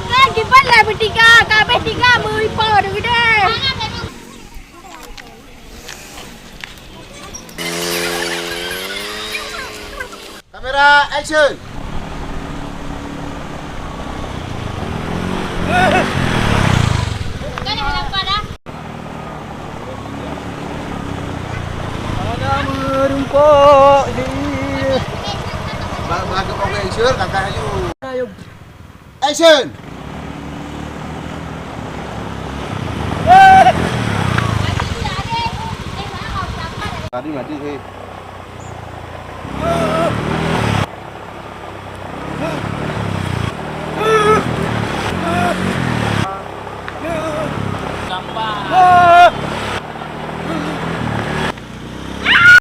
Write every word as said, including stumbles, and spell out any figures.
Kan kiban lah bertiga, kabeh tiga meuipo deh gede. Kamera action. Ada meureumpok di. Ba-, ba-, ba-, action, kakak ayu. Action. Tadi mati, eh. Gampang.